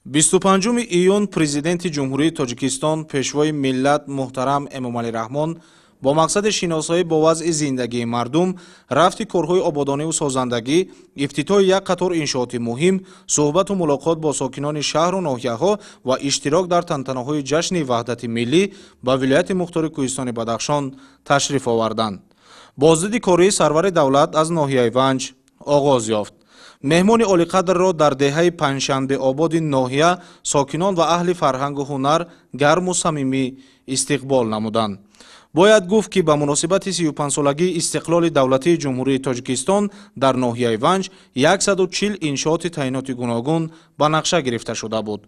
25 июн Президенти Ҷумҳурии Тоҷикистон, Пешвои миллат муҳтарам Эмомалӣ Раҳмон бо мақсади шиносоӣ бо вазъи зиндагии мардум, рафти корҳои ободониву созандагӣ, ифтитоҳи як қатор иншооти муҳим, суҳбату мулоқот бо сокинони шаҳру ноҳияҳо ва иштирок дар тантанаҳои ҷашни ваҳдати миллӣ ба вилояти мухтори Кӯҳистони Бадахшон ташриф оварданд. Боздиди кории сарвари давлат аз ноҳияи Ванҷ оғоз ёфт. Меҳмони олиқадрро дар деҳаи Панҷшанбеободи ноҳия сокинон ва аҳли фарҳангу ҳунар гарму самимӣ истиқбол намуданд. Бояд гуфт, ки ба муносибати 35-солагии истиқлоли давлатии Ҷумҳурии Тоҷикистон дар ноҳияи Ванҷ 140 иншооти таъиноти гуногун ба нақша гирифта шуда буд.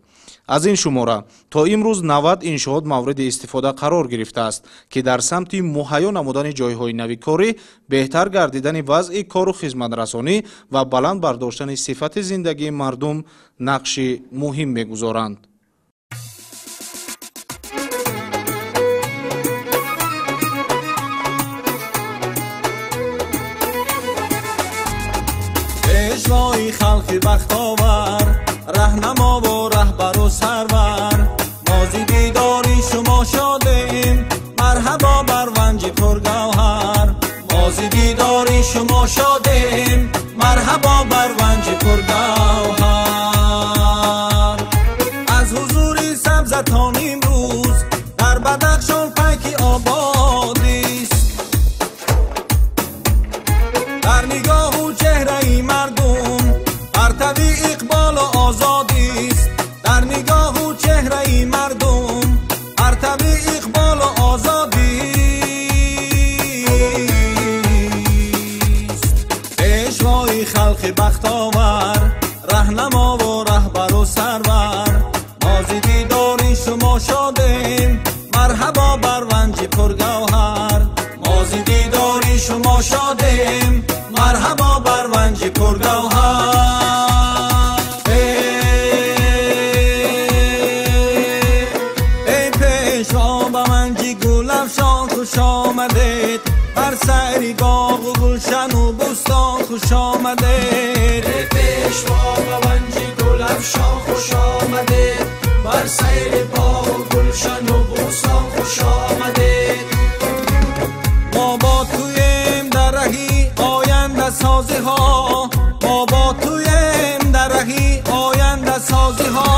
Аз ин шумора то имрӯз 90 иншоот мавриди истифода қарор гирифтааст, ки дар самти муҳайё намудани ҷойҳои нави корӣ, беҳтар гардидани вазъи кору хизматрасонӣ ва баланд бардоштани сифати зиндагии мардум нақши муҳим мегузоранд. Пешвои халқи бахтовар, раҳнамову раҳбару сарвар, мо зи дидори шумо шодем, марҳабо бар Ванҷи пургавҳар. Мо зи дидори шумо шодем, марҳабо бар Ванҷи пургавҳар. Аз ҳузури сабзатон имрӯз дар Бадахшон пайки ободист. Дар нигоҳу чеҳраи мардум партави иқболу озодист. Дар нигоҳу чеҳраи мардум партави иқболу озодист. Пешвои халқи бахтовар, раҳнамову раҳбару сарвар, мо зи дидори шумо шодем, марҳабо бар Ванҷи пургавҳар. Мо зи дидори шумо шодем, марҳабо бар Ванҷи пургавҳар. Эй пешво, ба Ванҷи гулафшон хуш омадед, бар сайри боғу гулшану бӯстон хуш омадед. Эй пешво, ба Ванҷи гулафшон хуш омадед, бар сайри боғу гулшану бӯстон хуш омадед. Мо бо туем дар раҳи ояндасозиҳо, мо бо туем дар раҳи ояндасозиҳо.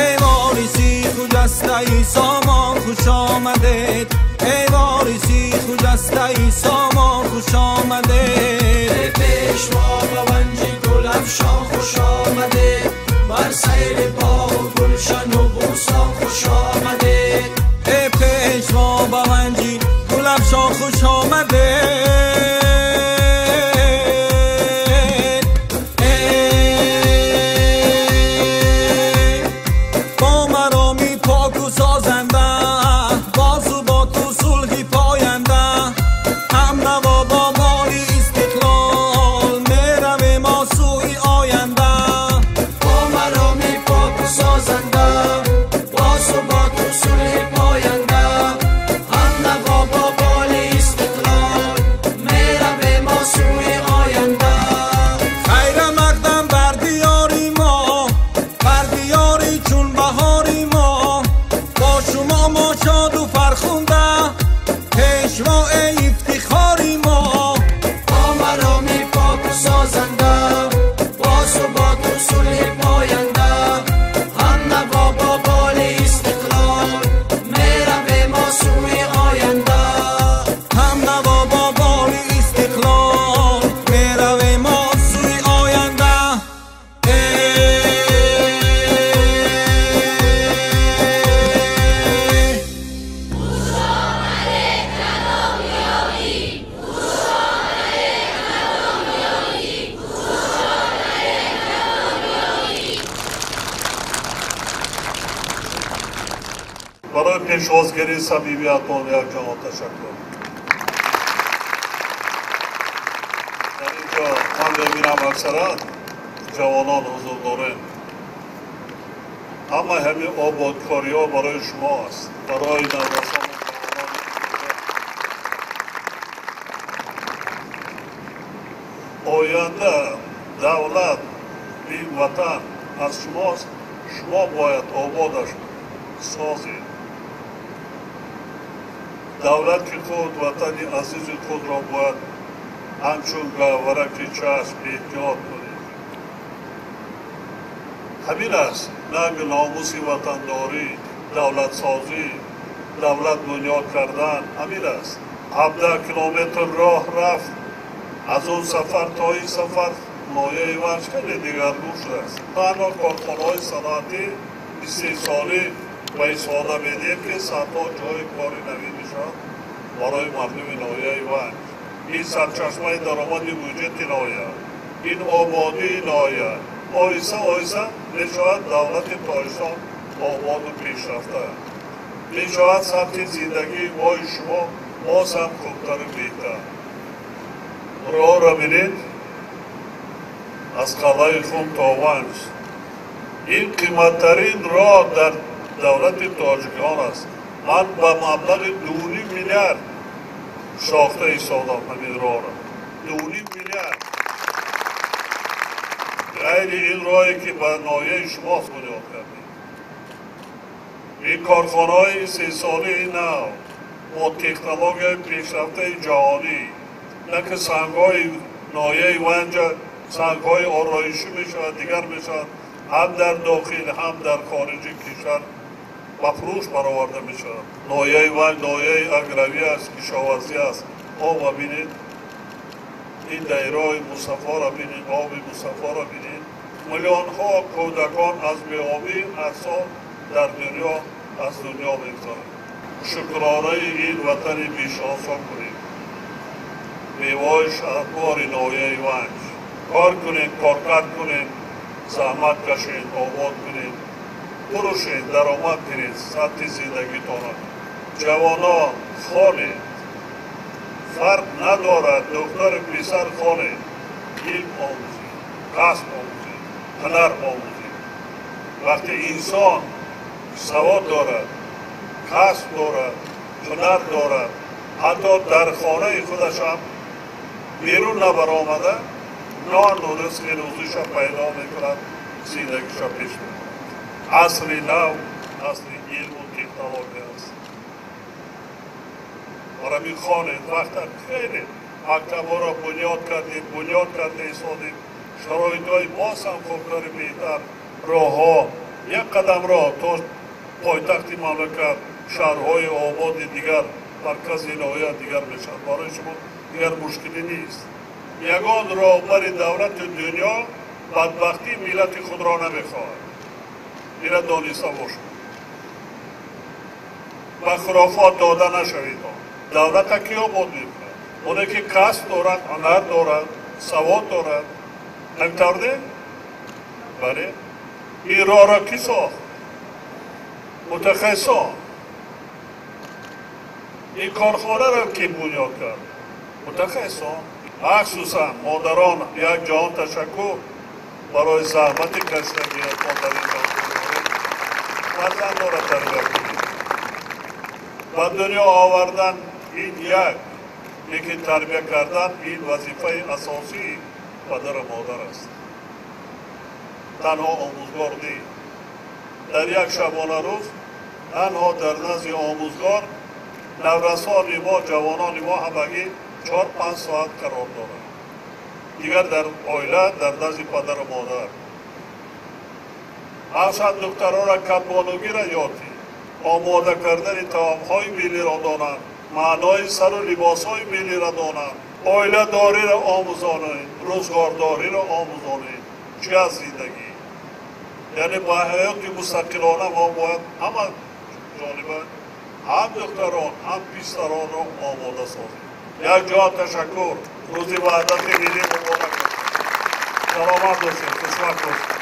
Эй вориси хуҷастаи сомон хуш омадед, эй вориси хуҷастаи сомон хуш омадед. Эй пешво, ба Ванҷи гулафшон хуш омадед, бар сайри боғу гулшану бӯстон хуш омадед. Эй пешво, ба Ванҷи гулафшон хуш омадед. Бо мароми поку созанда, бо суботу сулҳи поянда, ҳамнаво бо моли истиқлол меравем мо сӯи оянда. Бо мароми поку созанда, бо суботу сулҳи поянда, ҳамнаво бо боли истиқлол меравем мо сӯи оянда. Хайра мақдам бар диёри мо, бар диёри чун баҳори мо, бо шумо мо шоду фархунда, пешво эй ифтихори мо. Бо мароми поку созанда, бо суботу сулҳи поянда, ҳамнаво бо боли истиқлол меравем мо сӯи оянда. Ҳамнаво бо боли истиқлол меравем мо сӯи оянда. Барои пешвозгирии самимиятон якҷаҳон ташаккур. Дар ин ҷо ман мебинам аксаран ҷавонон ҳузур дорем. Ҳама ҳамин ободкориҳо барои шумо аст, барои наврасону ҷавонон. Оянда давлат, ин ватан аз шумост. Шумо бояд ободаш созед. Давлати худ, ватани азизи худро бояд ҳамчун гавҳараки чашм эҳтиёт кунед. Ҳамин аст нанги номуси ватандорӣ, давлатсозӣ, давлат бунёд кардан. Ҳамин аст. 17 километр роҳ рафт. Аз он сафар то ин сафар ноҳияи Ванҷ хеле дигаргун шудааст. Танҳо корхонаҳои саноатӣ истеҳсолӣ ба истифода медиҳем, ки садҳо ҷойи кори навин мешавад барои мардуми ноҳияи Ванҷ. Ин сарчашмаи даромади буҷети ноҳия, ин ободии ноҳия. Оҳиста оҳиста мешавад давлати Тоҷикистон ободу пешрафта. Мешавад сатҳи зиндагии мои шумо боз ҳам хубтару беҳтар. Роҳро бинед аз қалъаи Хум то Ванҷ. Ин қиматтарин роҳ дар давлати тоҷикон аст. Ман ба маблағи 2,5 миллиард сохта истодам ҳамин роҳро. 2,5 миллиард. Ғайри ин роҳе ки ба ноҳияи шумо бунёд кардем. Ин корхонаҳои истеҳсолии нав бо технологияи пешрафтаи ҷаҳонӣ, на ки сангҳои ноҳияи Ванҷа сангҳои ороишӣ мешавад, дигар мешавад, ҳам дар дохил, ҳам дар хориҷи кишвар ба фурӯш бароварда мешавад. Ноҳияи Ванҷ ноҳияи агравӣ аст, кишоварзӣ аст. Обро бинед, ин дайрои мусаффоро бинед, оби мусаффоро бинед. Миллионҳо кӯдакон аз беобӣ ҳар сол дар дунё аз дунё мегузаранд. Шукронаи ин ватани бешосон кунед. Меваҳои шаҳдбори ноҳияи Ванҷ. Кор кунед, коркард кунед, заҳмат кашед, обод кунед, фурӯшед, даромад гиред, сатҳи зиндагитонро. Ҷавонон, хонед. Фарқ надорад, духтару писар хонед. Илм омӯзед, касб омӯзед, ҳунар омӯзед. Вақте инсон савод дорад, касб дорад, ҳунар дорад, ҳатто дар хонаи худаш ҳам берун набаромада нону ризқи рӯзиша пайдо мекунад, зиндагиша пеш мебарад. Асри нав асри илму технология аст. Барои хонед, вақта хеле мактабҳоро бунёд кардем, бунёд карда истодем. Шароитҳои боз ҳам хубтару беҳтар, роҳҳо, як қадам роҳ то пойтахти мамлакат, шаҳрҳои ободи дигар, маркази ноҳия дигар мешавад. Барои шумо дигар мушкилӣ нест. Ягон роҳбари давлати дунё бадбахтии миллати худро намехоҳад. Инро дониста бошед. Ба хурофот дода нашавед. Давлата ки обод мекунад? Оне ки касб дорад, ҳунар дорад, савод дорад. Ҳамин тавр не? Бале. Ин роҳро кӣ сохт? Мутахассисон. Ин корхонаро кӣ бунёд кард? Мутахассисон. Махсусан модарон, як ҷаҳон ташаккур барои заҳмати кашидагиятон дар ин ҷо. Фарзандонро тарбия кунед. Ба дунё овардан ин як, лекин тарбия кардан ин вазифаи асосии падару модар аст. Танҳо омӯзгор нест. Дар як шабонарӯз танҳо дар назди омӯзгор наврасони мо, ҷавонони мо ҳамагӣ 4-5 соат қарор доранд. Дигар дар оила, дар назди падару модар. Махсусан духтаронро кадбонугиро ёд диҳед. Омода кардани таомҳои миллиро донанд, маънои сару либосҳои миллиро донанд, оиладориро омӯзонед, рӯзгордориро омӯзонед. Чи аз зиндагӣ? Яъне ба ҳаёти мустақилона мо бояд ҳама ҷониба, ҳам духтарон, ҳам писаронро омода созем. Як ҷо ташаккур. Рӯзи ваҳдати миллӣ муборак бошад. Саломат бошед, хушвақт бошед.